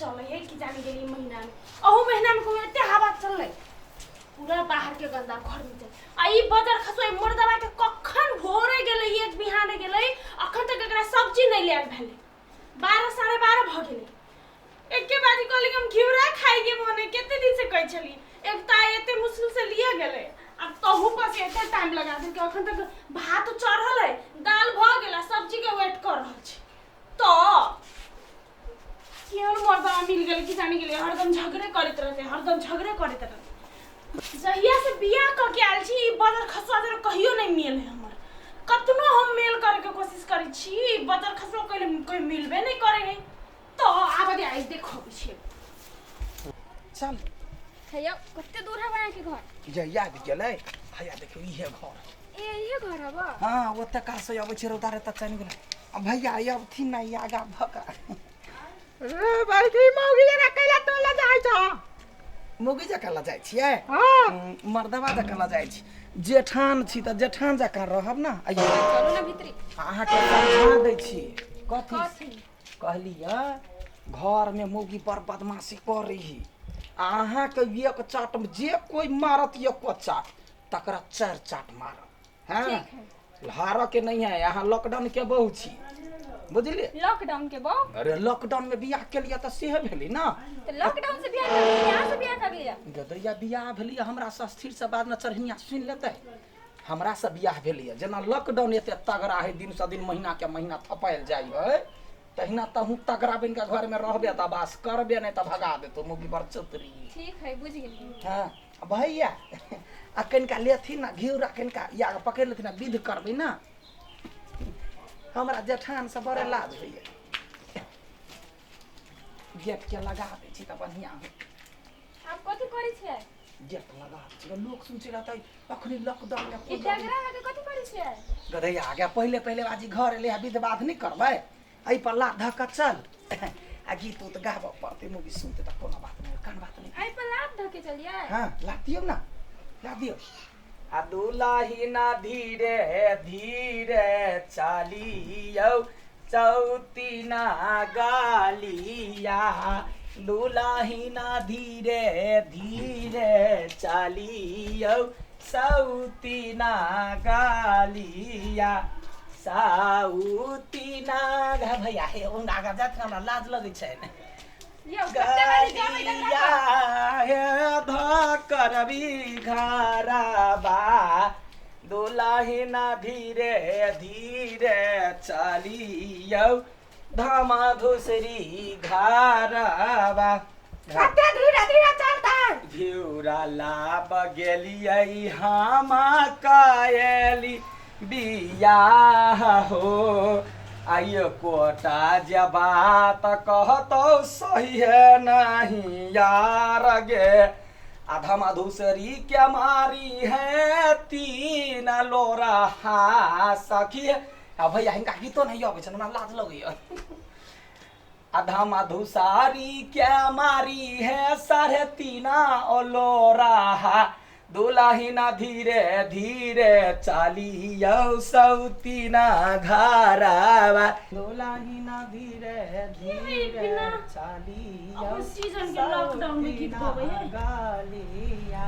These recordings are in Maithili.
चलै है कि जाने गेली महीना में। अहू महीना में कोई एते हवा चललै, पूरा बाहर के गंदा घर में चल। आ ई बजर खसो ई मर्दबा के कखन भोरे गेलै, एक बिहाने गेलै, अखन तक एकरा सब्जी नहि लायल भेलै। 12 12:30 भऽ गेलै। एके बारी कहली कि हम घिउरा खाइ के मोन है, कते दिन से कहै छली। एक तऽ आइ एते मुश्किल से लिए गेलै, आब तहू पर से एते टाइम लगा देलकै। अखन तक भात चढ़ल है, दाल भऽ गेल आ सब्जी के वेट कर रहल छी। तऽ केहन मर्दबा मिल गेल कि जानि गेलै, हरदम झगड़े करैत रहतै, हरदम झगड़े करैत रहतै। जहिया से बियाह कऽ के आयल छी ई बदर खसुआ जरा कहियो नहि मेल है हमर। कतनो हम मेल करैके कोशिश करै छी, ई बदर खसुआ कहिले कोइ मिलबे नहि करै है। तऽ आब दे आइ देखबै छियै। चल हैया, कते दूर है अहाँके घर? जहिया आबि गेलै। हैया देखियौ, इहे घर। ए, इहे घर हबा? हँ, ओतऽ काल से अबै छै रौदा रे तऽ चलि गेलै। आ भैया अबथिन ने ई आगा भऽ कऽ। रे बड़की मौगी जरा कैला टोला जाइ छ? मौगी जकाँ लऽ जाइ छियै? हाँ। मर्दबा जकाँ लऽ जाइ छी। जेठान छी तऽ जेठान जकाँ रहब ने। आइयो। चलू ने भीतरी। अहाँके समझा दै छी। कथी? कथी? कहलियै घरमे मौगी बड़ बदमाशी करै है। आ अहाँके एक चाट जे कोइ मारत, एक चाट तकरा चारि चाट मारत। हाँ। ठीक है। हारऽ के नहीं है। अहाँ लॉकडाउन के बहू छी, बुझलियै? लॉकडाउन के बहू? अरे, लॉकडाउन में बियाह के लिए तऽ सेहे भेलै ना। तऽ लॉकडाउन से बियाह कर लिया, यहाँ से बियाह कर लिया? गदैया, बियाह भेलै हमरा से स्थिर से बाद में चढ़िया सुनि लेतै। हमरा से बियाह भेलै जेना लॉकडाउन एते तगड़ा है, दिन से दिन महीना के महीना थपायल जाइ है, तहिना तहूँ तगड़ा बनि के घर में रहबे तऽ बास करबे, नहीं तऽ भगा देतो मौगी बड़ चतुरी। ठीक है, बुझ गेली। हाँ भैया, आ कनिका लेथिन ना घिउरा, कनिका या पकड़ि लेथिन आ विध करबै ना। हमरा जेठान से बड़े लाज होइए। गेट के लगा दै छी तऽ बढ़िआँ होइ। आप कथी करै छियै? गेट लगा दै छी, लोक सुनते रहतै अखनी लॉकडाउन में। ई डगरा लगे कथी करै छियै? गधैया आ गया। पहिले पहिले बाजी घर एलै आ विध बाध नहि करबै? एहि पर लात धऽ कऽ चल आ गीत उत गाबऽ पड़तै। मूवी सुनतै तऽ कोनो बात नहि, कान बात नहि। एहि पर लात धऽ के चलियै? हाँ, ला दियौ ना, ला दियौ। आ दुलाही ना धीरे धीरे चालियौ चौतीना गालिया, दुलाही ना धीरे धीरे चालियौ सौतीना गालिया साउतीना गा। भैया हे, ओ आगा जात, हमरा लाज लगै छै ने। यौ, कते बारी जाबै डगरा गालिया पर? हे धकरबी घरबा, दुलाहिना धीरे धीरे चलियौ धामा धुसरी घरबा। कते धीरे धीरे चलतै? घिउरा लाब गेलियै हम कएली बियाह हो, आइयो कोटा जे बात कहतौ सही है नहीं यार गे। आधा मधुसरी के मारी है तीन लोरा हा सखी। आ भैया, हिनका गीतो नहीं अबै छनि, हमरा लाज लगैया। आधा मधुसारी के मारी है 3.5 ओलोरा, दुलाहिना धीरे धीरे चालियौ सौतीना घरवा, दुलाहिना धीरे धीरे बिना चालियौ अपन सीजन के लॉकडाउन में गीत गबै है। गालिया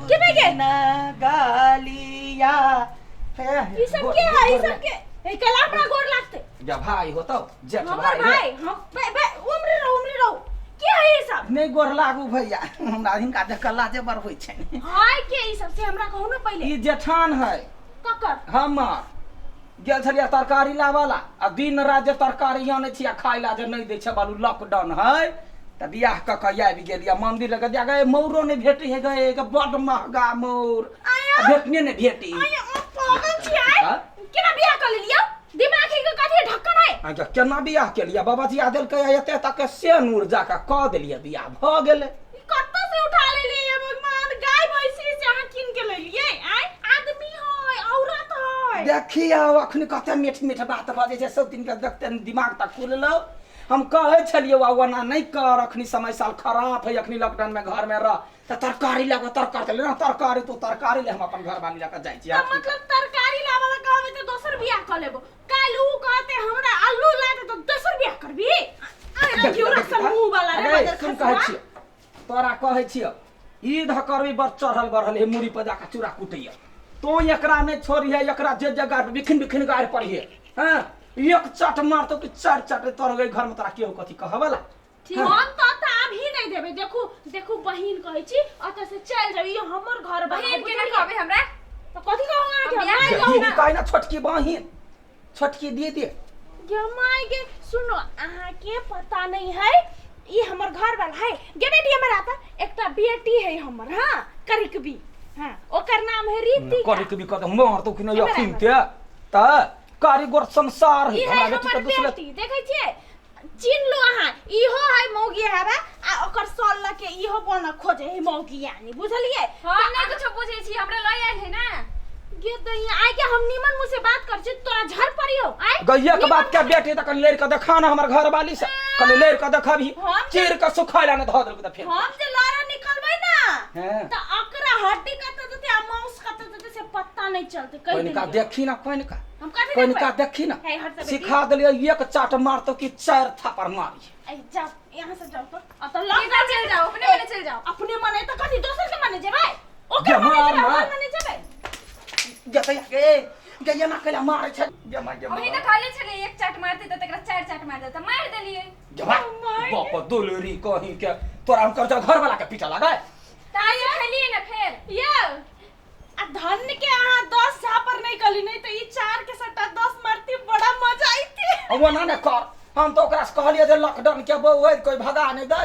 के बे के? सौतीना गालिया। ई सब के है? ई सब के हे? कला हमरा गोर लागते। जा भाई होतौ, जेठ। हमर भाई है। भाई हम बे बे, उम्र रहो, उम्र रहो। के है ई सब? नहि गोर लागू भैया, हमरा हिनका देख कऽ लाजे बड़ होइ छनि। हाय, के ई सब से हमरा कहू ने पहिले। ई जेठान है। ककर? हमर। गेल छलियै तरकारी लाबऽ ला आ दिन राति जे तरकारी आनै छी आ खाय ला जे नहि दै छै। बालू लॉकडाउन है तऽ बियाह कऽ कऽ आबि गेलियै मंदिर लग जा गए, मौरो नहि भेटै है गए, बड्ड महगा मौर। आया। आ भेटने नहि भेटी। आया, अहाँ पागल छियै? हाँ? केना बियाह कऽ लेलियै? दिमाग के कथी ढक्कन है? अच्छा, केना बियाह केलियै? बाबाजी आ देलकै एते तक से नूर जाकऽ कऽ देलियै, बियाह भऽ गेलै। ई कतऽ से उठा लेलियै ये भगवान? गाय भैंसी से अहाँ कीन के लेलियै? आय, आदमी है औरत है? देखियौ, अखन कते मीठ मीठ बात बजै छै। सब दिन के देखते दिमाग तक खुललो। हम कहै छलियै वा ओना नहि कर, अखनी समय साल खराब है, अखनी लॉकडाउन में घर में रह तऽ तरकारी लगा, तरकारी ले ना, तरकारी तू तरकारी ले, हम अपन घर वाली लऽ कऽ जाइ छी। तऽ मतलब तरकारी लाबऽ ला कहबै तऽ दोसर बियाह कऽ लेबो, काल्हि ऊ कहते हमरा आलू ला दे तऽ दोसर बियाह करबी? गए सुन कहै छियो, तोरा कहै छियो, ई धकरबी बड़ चढ़ल बढ़ल हे, मुड़ी पर जाके चूड़ा कुटैया। तो एकरा नहीं छोड़िहे, एकरा जे जगह पे बिखिन बिखिन गारि पड़िहे। हाँ, एक चट मारतो कि चार चट तोर गई घर में, तोरा केहू कथी कहबला। हम तो अतऽ आब ही नहीं देबै। देखू देखू बहिन कहै छी, अतऽ से चलि जाउ, ई हमर घर बा। बहिन के ना कहबै हमरा। तऽ कथी कहू अहाँके? हम बियाह माय कहू कहू दीदी कहै ना, छोटकी बहिन, छोटकी दीदी। गे माय गे, सुनो, अहाँके पता नहीं है, ई हमर घर वाला है। गे बेटी हमर आता, एकटा बेटी है हमर, हाँ, करिकबी, हाँ, ओकर नाम है रीतिका। करी के भी कह मार तो कि नहीं यकीन ते त कारीगर संसार ई है है हमरा बेटी हमर के दूसरे बेटी, देखै छियै, चिन्ह लो अहाँ, इहो है मौगी हेबे आ ओकर सल लऽ के इहो बन खोजे है मौगी, यानी बुझलियै? हम नहीं कुछो बुझै छी, हमरा लऽ आयल है ना। गे दैया, आइ के हम निमन मुँह से बात कर छी, तोरा झर पड़ियो आइ। गैया के बाप के बेटी त कनि लड़ि के देखा ना हमर घर वाली से, कनि लड़ि के देखबही चीर के सुखाय ला ने धऽ देलक त फेर हम जे लड़ा निकलबै ना हैं। त अकरा हड्डी कतऽ जेतै आ मांस कतऽ जेतै से पता नहीं चलतै। कहि कनिका देलियै। देखी ना, कनिका हम कथी कनिका देखबै? देखी ना। हे, हट जा बेटी। सिखा देलियै, एक चाट मारतो कि चार थापड़ मारी। ऐ जाओ, यहाँ से जाओ तो अतऽ केना लॉकडाउन चलि जाओ, अपने मने चलि जाओ। अपने मने त कथी दोसर के मने जेबै? ओकर गे मने मार जेबै, ना। हमर मने जेबै? गैया गे गैया ना कैला मारै छै गे मार गे। वही तऽ कहले छलै एक चाट मारतै तऽ तकरा चारि चाट मार देतै, मारि देलियै। गे बाप दुलरी कहीं के तोरा हम कर घर वाला के पीटा लगाय। तऽ आइयो खेलियै ने फेर। यौ, आ धन के अहाँ 10 झापर नहीं कहली, नहीं तऽ ई 4 के सट्टा 10 मारती, बड़ा मजा आइती। ओना ने कर, हम तऽ ओकरा से कहलियै जे लॉकडाउन के बहू है, कोई भगा नहीं दे,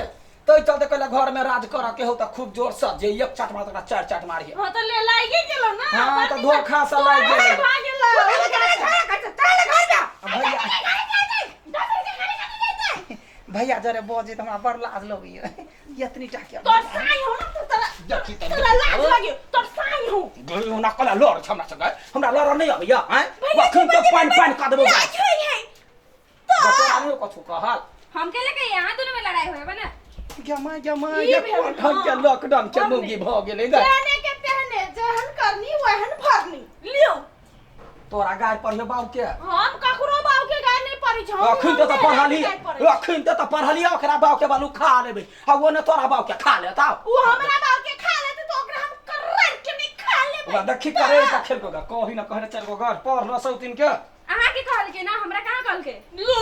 तै चलते कहले घर में राज कर के हो त खूब जोर से जे एक चाट मार तकरा चार चाट मारिए। हाँ त ले लागे गेलो ना। हाँ, त धोखा से लागि गेलै। भाग गेलो। भैया भैया जरे बजे त हमरा बड़ लाज लगैया, एतनी टा के तोर साई हो ना, तोरा देखी त तोरा लाज लगे, तोर साई हो। गयो ना कला लड़ छ हमरा संगे, हमरा लड़ नहीं अबैया। हैं, अखन तो पानि पानि का देबो। लाज होइ है। तोरा नहीं कछु कहल। हम के लेके यहाँ दोनों में लड़ाई होय बा ना। गमा गमा ई ये भेल, कोन ढंग के हाँ। लॉकडाउन के हम मौगी भ गेलै गे। जेहने के तेहने, जेहन करनी वहन भरनी। लियो। तोरा गाय पढ़ियो बाबू के। हम ककरो बाबू के गाय नहीं पढ़ी छी। अखन त पढ़ली, अखन त पढ़ली, ओकरा बाबू के बालू खा लेबै आ ओ ने तोरा बाबू के खा लेता। उ हमरा बाबू के खा लेते तो ओकरा हम करर के नहीं खा लेबै। ओकरा देखी करे का खेल को कही ना कहने चल गो घर पढ़ ल सौतिन के। अहाँ के कहलके ना, हमरा कहाँ कहलके? लू।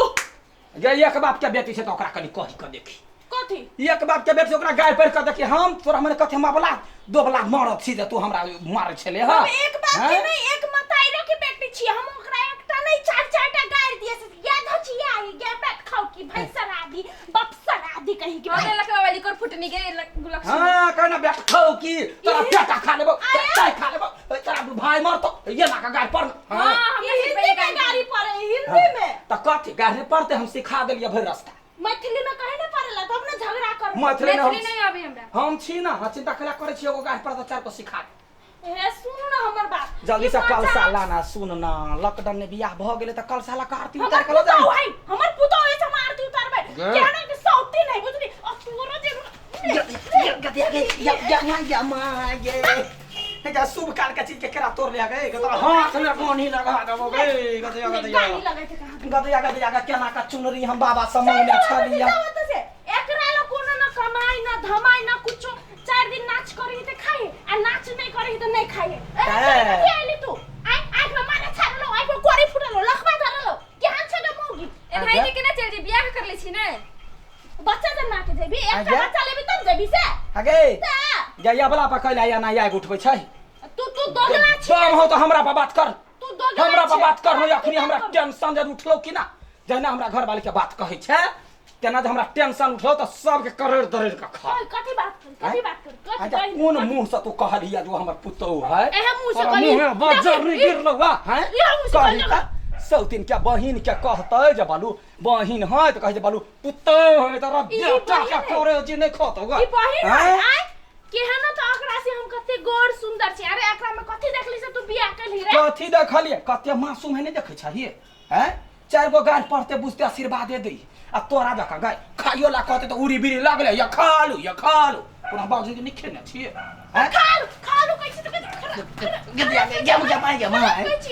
गे एक बाप के बेटी छै त ओकरा कनि कही के देखी। कथी? एक बाप के बेटी छै ओकरा गाय पढ़ के देखी। हम तोरा मने कथी हमरा बोला दोबला मरद छी जे तू हमरा मारै छले। हां, हम एक बाप के नहीं, एक मताइरो के बेटी छी। हम ओकरा एकटा नहीं चार चार टा गारि दिए से याद हो छी आई गे बैठ खाओ की भाई सरादी बाप सरादी कहीं के। हो गेल लकवा वाली कोर फुटनी के गुलक। हां, कहना बैठ खाओ की तोरा पेटा खा लेबो, चाय खा लेबो, तोरा भाई मरतो ये ना का गाय पढ़। हां, हमरा ई से हिंदी पहिले में गारि गारि पड़े, हिंदी में त कथी गारि पढ़ते हम सिखा देलियै भरि रास्ता। मैथिली में कहे ना पड़ेला तब ना झगड़ा कर। मैथिली ने मैथिली नहीं आबे हमरा। हम छी ना, हाँ, चिंता कला करै छी, एगो गाय पढ़ त चार को सिखा दे। हे सुनू ना हमर बात, जल्दी ई से कल मजा- साला ना सुन ना, लॉकडाउन में बियाह भ गेलै त कल साला के आरती हमर उतार के ल पुतहु जाई। है, हमर पुतहु है से हम आरती उतारबै। गे। केहन के सौती नहीं बुझली, आ तोरो जे शुभ काल के चीज के केरा तोड़ लिया गए, तोरा हाथ में गोनी लगा देबो गे। गदया गदया गाली लगै छै कहाँ। गदया गदया के केना का चुनरी हम बाबा से मंगने छलिया। से एकरा लो कोनो न कमाई न धमाई न कुछो, 4 दिन नाच करी त खाए आ नाच नहीं करी त नहीं खाए। ए कथी आइली तू? आइ आँख में मारे छाड़लो, आँख में कोरी फुटलो, लखबा धरलो, केहन छै गे मौगी? एनाहिते केना चलि जेबै, बियाह कर लै छी ने। बच्चा जन्मा के जेबी, एकटा आज्ञा? बच्चा लेबी तब जेबी से। हगे ता गैया वाला पर कैला या ना आग उठबै छै। तू तू दोगला छी। दम हो त हमरा पर बात कर, तू दोगला हमरा पर छी। बात कर। अखनी हमरा करू। टेंशन जे उठलो कि ना, जहिना हमरा घर वाली के बात कहै छै तेना जे हमरा टेंशन उठलो त सबके करेड़ दरेड़ के खा। ओए, कथी बात कर, कथी बात कर, कथी अच्छा कही? कोन मुंह से तू कहलिया जो हमर पुतोह है? एहे मुंह से तोरा कहली। मुंह में बजर नहीं देखी, गिरलो वा हैं? इहे मुंह से कही कहली। त सौतिन के बहिन के कहतै जे बालू बहिन है त कहै जे बालू पुतोह है, तोरा ई बेटा बहिन के है। करे जे नहीं खतौ गा। ई बहिन है, हैं? आय केहन त ओकरा से हम कते गोर सुंदर छी। अरे एकरा में कथी देखली से तू बियाह केलही रे? कथी देखलिए? कते मासूम है नहीं देखै छहिए हैं? चार गो गाल पढ़ते बुझते आशीर्वाद दे दै, आ तोरा जकाँ गाय खाइयो ला कहते त उड़ी बिड़ी लागले या खा लू या खा लू। पुनः बाबूजी के नहीं खेने छिए हैं? खालू खालू कैसे त कथी खरा गदिया गे गे गे गे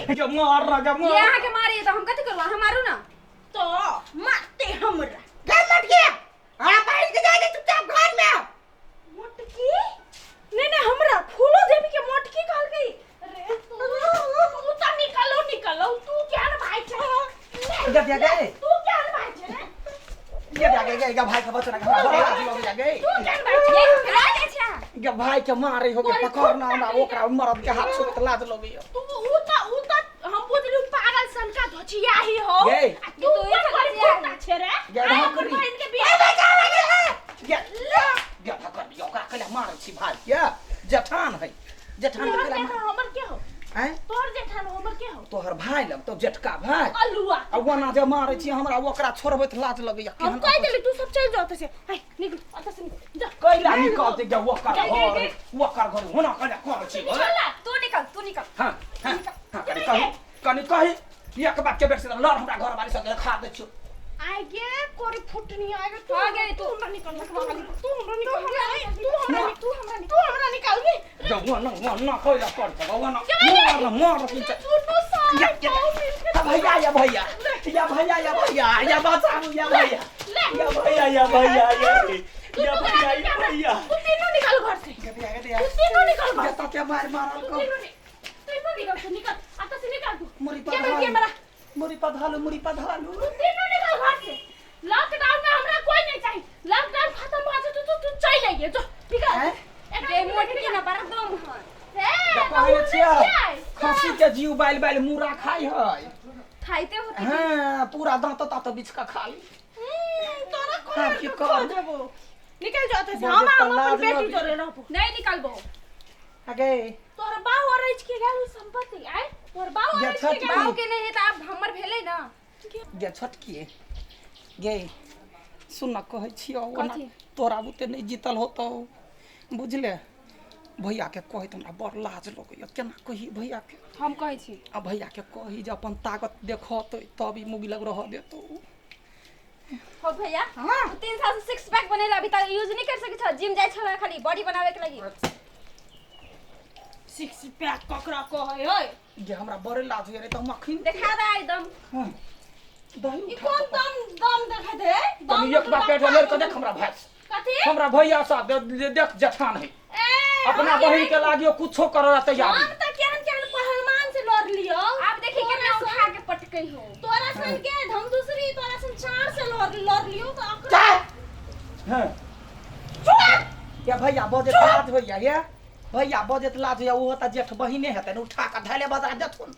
गे गे मार रा गे ये मार। अहाँ के मारी त हम कथी करू, अहाँ मारू ना। तो मारते हमरा। गल लट गया। हां, बहिन के जाय दे तू। गे गे गे गे भाई के बचना के हमरा लाज लगे गे। तू केहन भाई छी? ये फैला जाइ छै अहाँ। गे भाई के मारे हो गे, पकड़ ना हमरा ओकरा मरद के हाथ छुबे त लाज लगैया। तू ऊ त ऊ त हम बुझलु पागल सन का धोचिया ही हो। गे। आ तू तू कोन ही बड़ी धोचिया कुत्ता छे रे? गे, आइ हमर धोकरी। बहिन के बियाह गे गे पकड़ लियो ओकरा, कैला मारै छी भाई के? जेठान है, जेठान के तोहर कैला जेठान हमर के हो? हैं? तोहर जेठान हमर के हो? तोहर भाई लगतौ, जेठका भाई। अलुआ। आ ओना जे मारै छी हमरा ओकरा छोड़बै त लाज लगैया। हम केहन कहि देली तू सब चलि जाओ से। हाय निकल अतः से, निकल जा। कैला निकलतै गे? ओकर गे, गे, घर गे। ओकर घर होना कैला करै छी? निकल ना। तू निकल, तू निकल। हाँ हाँ हाँ, कनि कही, कनि कही एक बात के बेर से लड़ हमरा घर वाली संगे खा दै छियौ। आइ गे कोरी फुटनी आइ गे तू। हाँ गे, तू हमरा निकल, तू हमरा निकल, तू हमरा निकल, तू हमरा तू हमरा तू हमरा निकाल गे। जब वो ना वो ना कैला कर छ वो ना गे, गे। मार मार तीन चार। दुनू साल या, या। पाँव मिलके या भैया, या भैया, या भैया, या भैया, या बचाबू, या भैया, ले। या भैया, या भैया, या तू या तू भैया, निकाल या भैया। तू तीनों निकाल घर से। गदिया गदिया। तू तीनों निकाल घर से। तते मार मारल तू को। तीनों तीनों निकाल, तू निकाल आता से, निकाल तू। मुरी के बेर के पधालू, मेरा मुरी पधालू, मुरी पधालू। तू तीनों निकाल घर से। लॉकडाउन में हमरा कोई नहीं चाहिए। लॉकडाउन खत्म हो जाए तो तू तू चल जाइए, जो निकाल। हैं? एकरा गे निकाल, मोटकी निकाल। ना बड़ा दम है। ए, तऽ कहै बहुत छियै छियै। खस्सी के जीव बालि बालि मूड़ा खाइ है। खाइते होते। हाँ, पूरा दांत तात बिछ कऽ खा ली। तोरा हाँ, कोन की के करब? खो देबो, निकल जाओ से। बजे हम तऽ हम अपन लाज बेटी लगे। जोरे रहबो। नहीं निकलबो। अगे तोहर बाऊ अरैज के गेल संपत्ति आय, तोहर बाऊ गे अरैज के छोटकी। गेल। बाबू के नहीं है तऽ आब हमर भेलै ना। गे छोटकी गे, सुन न, कहै छियौ ओना कथी? तोरा बुते नहि जीतल होतौ, बुझले? भैया के कहैत हमरा बड़ लाज लगैया। केना कही भैया के? हम कहै छी। आ भैया के कही जे अपन ताकत देखतै तब ई मुगी लग रह देतौ। हो भैया। हाँ। तू 3 साल से सिक्स पैक बनेला, अभी तक यूज नहीं कर सकै छ। जिम जाइ छला खाली बॉडी बनावे के लागि। सिक्स पैक ककरा कहै है? गे, हमरा बड़े लाज होइया, नहि तऽ हम अखन देखा दे एकदम। हाँ, दही ई उठा कोन कऽ दम दम देखै दे? कनि एक बार पेट लड़ के देख हमरा भाई से। कथी? हमरा भैया साहब देख, जेठान है। ए, अपना हम बहिन के लागियो कुछो करे ला तैयार। हम त केहन केहन पहलवान से लड़ लियो। आब देखी केना उठा के पटकै हो। तोरा सन के हम दूसरी तोरा सन चार से लड़ लड़ लियो त अकरा हाँ या भैया, बजैत लाज होइया। ये भैया, बजैत लाज होइया। ओहो तऽ जेठ बहिने हेतै ने, उठा कऽ धैले बजा देथुन।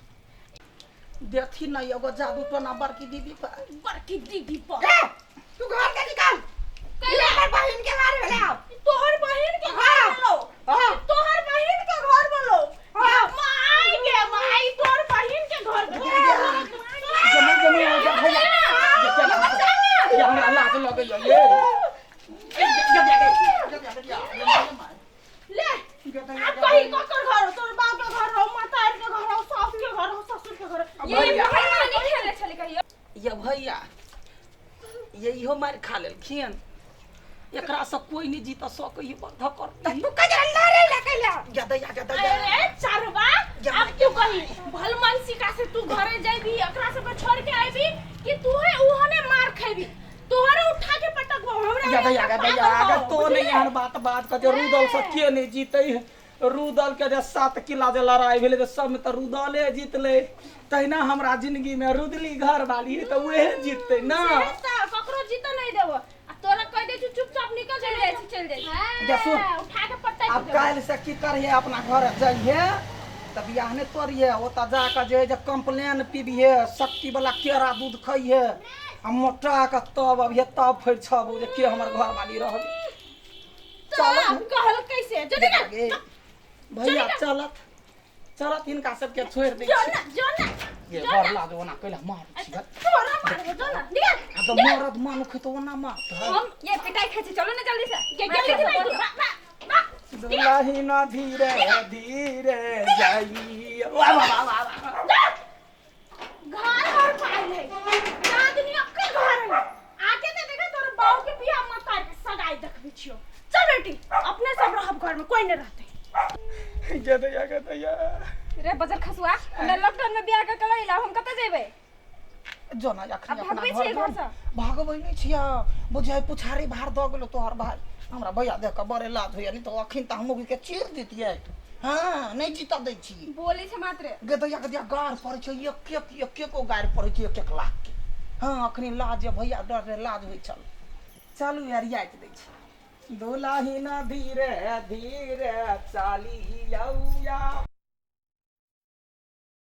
देथिन ने एगो जादू टोना बड़की दीदी पर। बड़की दीदी पर। गे, तू घर के निकाल। कैला? हमर बहिन के घर भेलै आब। तोहर बहिन के घर हाँ। बोलो। हाँ। तोहर बहिन के घर बोलो। हाँ। माई गे माई, तोहर बहिन के घर बोलो। जमा जमा जा भैया, ये केना ये हमरा लाज लगैया ये। ए, जा, जा, जा, जा, जा, जा, जा। ले, अब कही ककर घर हो? तोहर बाप के घर हो, माता के घर हो, सास के घर हो, ससुर के घर हो? ये भैया। पहलवान नहीं खेले छलै कहियो। ये भैया, ये इहो मारि खा लेलखिन। एकरा से कोई नहीं जीत सकै। धकर तू कजरा लड़े ला कैला? जा दैया, जा दैया। अरे चरवा, अब तू कही भल मनसिका से तू घरे जाबी, एकरा सब के छोड़ के आबी कि तू है उहने मार खेबी? तोहरे उठा के पटकबो हमरा। जा दैया, गा दैया, अगर तो नहीं एहन बात बात कर रुदल से के नहीं जीते? रुदल के जे 7 किला जे लड़ाई भेलै तऽ सबमे तऽ रुदले जीतलै। तहिना हमरा जिंदगी में रुदली घर वाली है तऽ उहे जीततै ना। ककरो जीत नहीं देबो आ तोरा कह दे छी, चुपचाप निकल। चल जाइ छी, चल जाइ छी। जा सुन। उठा के पटक आब देबो। काल्हि से की करिहे, अपना घर जइहे तऽ बियाह नहि तोड़िहे। ओतऽ जाकऽ जे है जे कम्प्लेन पीबिहे, शक्ति वाला केरा दूध खइहे आ मोटा कऽ तब अबिहे, तब फरिछबू जे के हमर घर वाली रहबे। तो अब कहल कैसे? जो निकल। गे, भैया, चलत चलत, हिनका सबके छोड़ि दै जो छी। ना, जो ना। गे, जो बड़ ना। लाज, ओना कैला मारै छी? तोरा मारबो, जो ना, निकल। आ तऽ मरद मानुख है तऽ ओना मारतै? हम ये पिटाई खाइ छी, चलो ना जल्दी से। के गेली कि नहीं तू? बा बा बा। दुलहिन धीरे धीरे जाई, वाह वाह वाह वाह वाह। घर घर पाइल है चांदनी के घर है। आके ते देखा तोर बाऊ के बियाह मत के सगाई देखबी छियो। चल बेटी, अपने सब रहब, घर में कोई नहीं रहते। गे दैया, गे दैया। रे बजर खसुआ, हमरा लॉकडाउन में बियाह कर के लैला, हम कतऽ जेबै? जो ना अखनी आब अपना भगबै घर छियै जो। घरसँ? भागबै नहि छियै। बुझाइ पुछारी भार दऽ गेलो तोहर भाई। हमरा भैया देख कऽ बड़े लाज होइया, नहि तऽ अखन तऽ हम के चीर दितियै। हाँ, नहि जीतऽ दै छी। बोलै छै मात्र। गे दैया, गे दैया, गार पड़ै छै एक एक, एक एक गो गारि पड़ै छै 1-1 लाख के। हाँ, अखनी लाज जे भैया डर रे लाज होइ छल। चलू यार याद दै छी। दुलाहिन धीरे धीरे चाली यौया।